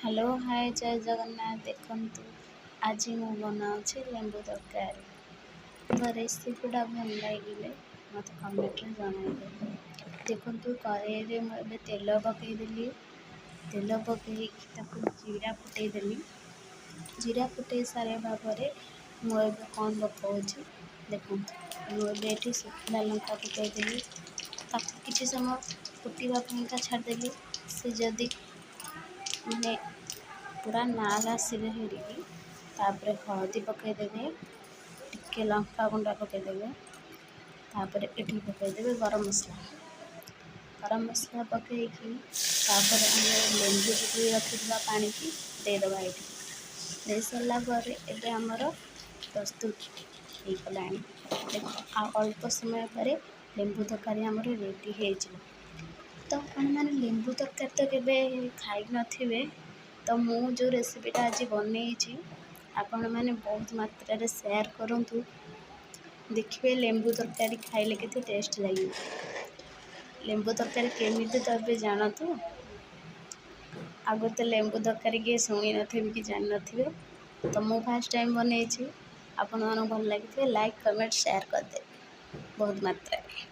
Hello, ହାଏ, ଜୟ ଜଗନ୍ନାଥ। ଦେଖନ୍ତୁ, ଆଜି ମୁଁ ବନାଉଛି ଲେମ୍ବୁ ତରକାରୀ। ତ ରେସିପିଟା ଭଲ ଲାଗିଲେ ମୋତେ କମେଣ୍ଟରେ ଜଣାଇବେ। ଦେଖନ୍ତୁ, କରେଇରେ ମୁଁ ଏବେ ତେଲ ପକାଇଦେଲି। ତେଲ ପକାଇକି ତାକୁ ଜିରା ଫୁଟାଇଦେଲି। ଜିରା ଫୁଟାଇ ସାରିବା ପରେ ମୁଁ ଏବେ କ'ଣ ପକାଉଛି ଦେଖନ୍ତୁ। ମୁଁ ଏବେ ଏଠି ଶୁଖିଲା ଲଙ୍କା ପକାଇଦେଲି। ତାକୁ କିଛି ସମୟ ଫୁଟିବା ପାଇଁକା ଛାଡ଼ିଦେଲି। ସେ ଯଦି ମାନେ ପୁରା ନାଲ ଆସିବେ ହେରିକି, ତାପରେ ହଳଦୀ ପକାଇଦେବେ, ଟିକେ ଲଙ୍କା ଗୁଣ୍ଡ ପକାଇଦେବେ, ତାପରେ ଏଠି ପକାଇଦେବେ ଗରମ ମସଲା। ଗରମ ମସଲା ପକାଇକି ତାପରେ ଆମେ ଲେମ୍ବୁ ଚିପୁଡ଼ି ରଖିଥିବା ପାଣିକି ଦେଇଦେବା ଏଇଠି। ଦେଇସାରିଲା ପରେ ଏବେ ଆମର ପ୍ରସ୍ତୁତ ହେଇଗଲାଣି। ଦେଖ, ଆଉ ଅଳ୍ପ ସମୟ ପରେ ଲେମ୍ବୁ ତରକାରୀ ଆମର ରେଡ଼ି ହେଇଯିବ। ତ ଆପଣମାନେ ଲେମ୍ବୁ ତରକାରୀ ତ କେବେ ଖାଇନଥିବେ। ତ ମୁଁ ଯେଉଁ ରେସିପିଟା ଆଜି ବନେଇଛି, ଆପଣମାନେ ବହୁତ ମାତ୍ରାରେ ସେୟାର କରନ୍ତୁ। ଦେଖିବେ ଲେମ୍ବୁ ତରକାରୀ ଖାଇଲେ କେତେ ଟେଷ୍ଟ ଲାଗିବ। ଲେମ୍ବୁ ତରକାରୀ କେମିତି ତ ଏବେ ଜାଣନ୍ତୁ। ଆଗରୁ ତ ଲେମ୍ବୁ ତରକାରୀ କିଏ ଶୁଣି ନଥିବେ କି ଜାଣିନଥିବେ। ତ ମୁଁ ଫାର୍ଷ୍ଟ ଟାଇମ୍ ବନେଇଛି। ଆପଣମାନଙ୍କୁ ଭଲ ଲାଗିଥିବେ, ଲାଇକ୍, କମେଣ୍ଟ, ସେୟାର କରିଦେବେ ବହୁତ ମାତ୍ରାରେ।